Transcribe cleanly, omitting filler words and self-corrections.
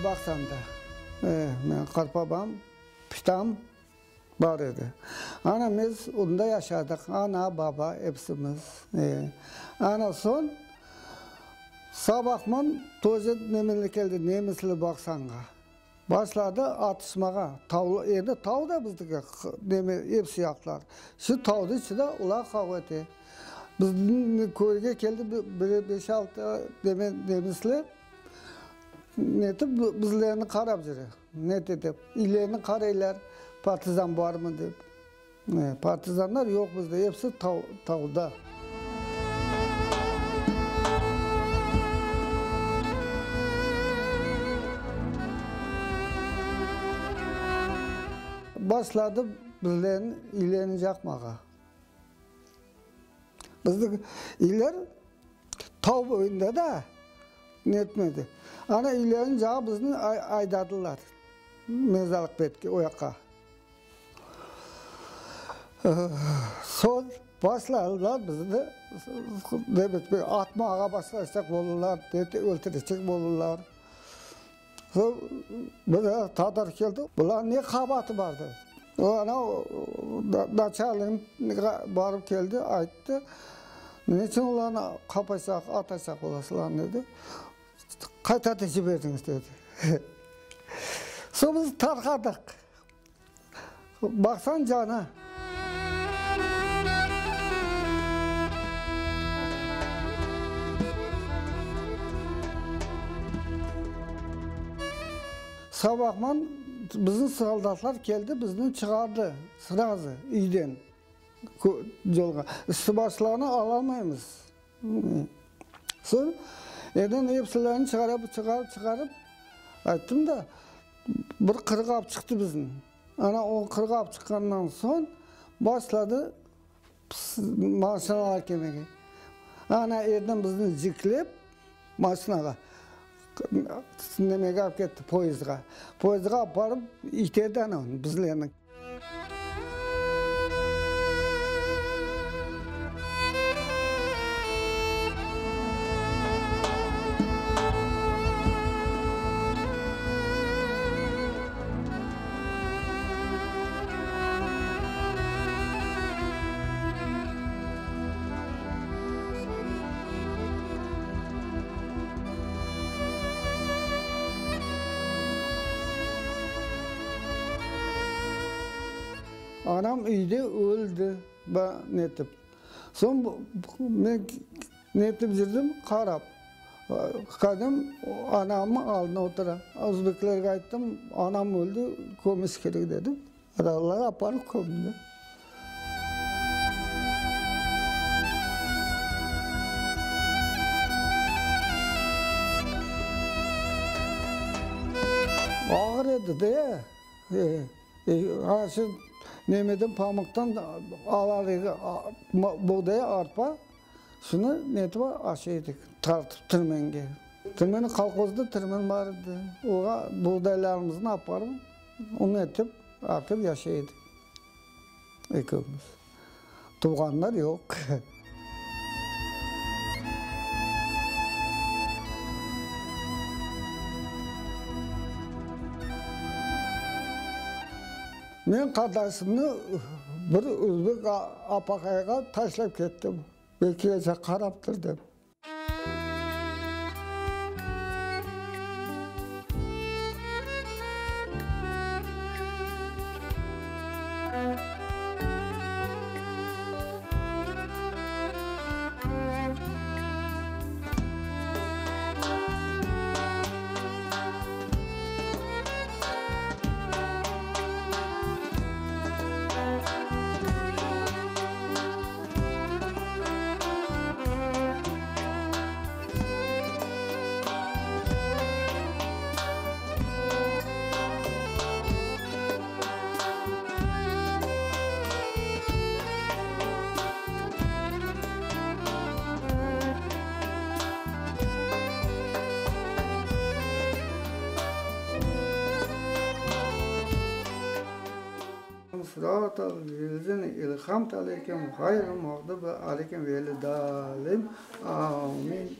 edi Baqsanda. Menim qartbabam, pitam bar edi. Ana biz onda yaşadıq, ana, baba, epsimiz. Ana soñ sabahman toze nemeler keldi, nemisler Baqsanğa. Başladı atışmağa. Tav, endi tav da bizdiki, neme, episi yaqlar. Şu tavnıñ içinde olar qavğa ete. Bizim köyge keldi bir beş-altı neme, nemisler, netip bizlerni qarap yüre, net etip. İlerini qaraylar, partizan barmı dep. Partizanlar yoq bizde, episi tavda. Başladı bizlerni ilerini yaqmağa. Bizni iler tav boyunda da netmedi. Ana ilerini yağıp bizni aydadılar mezarlıq betke, o yaqqa. Soñ başladılar bizni demek atmağa başlaycaq oldılar, öldürecek oldılar. Soñ bir tatar keldi, bularnıñ ne qabaatı bar dedi. Ana naçalnik barıp keldi, ayttı, neçün olarnı qapaycaq, atacaq olasılar dedi. Qayta da jiberdiñiz dedi. Soñ biz tarqadıq. Baqsañ cana. Sabahman bizim soldatlar keldi, bizni çıqardı srazu üyden yolğa. Üstü-başlarını alalmaymız. Soñ evden epsilerini çıqarıp, çıqarıp, çıqarıp, ayttım da, bir qırıq alıp çıqtı bizni. Ana o qırıq alıp çıqqandan soñ başladı maşinalar kelmege. Ana evden bizni yüklep maşinağa nemege alıp ketti, poyezdğa. Poyezdğa alıp barıp iterdi ana bizlerni. Anam üyde öldi, netip. Soñ men netip yürdim, qarap. Qadım anamnıñ aldına otura. Özbeklerge ayttım, anam öldi, kömüş kerek dedim. Adamlar aparıp kömdi. Ağır edi de. Şu nemeden pamuqtan alar edi, buğday, arpa, şunı netip aşay edik, tartıp tirmenge. Tirmen, kolhozda tirmen bar edi, oğa buğdaylarımıznı aparıp, un etip, atıp yaşay edik ekevimiz. Tuvğanlar yoq. Men qardaşımnı bir özbek apaqayğa taşlap kettim, belki qaraptır dep. Sıratal lezine ilhamte aleykim ğayril mağdubi aleykim velidalin. Amin.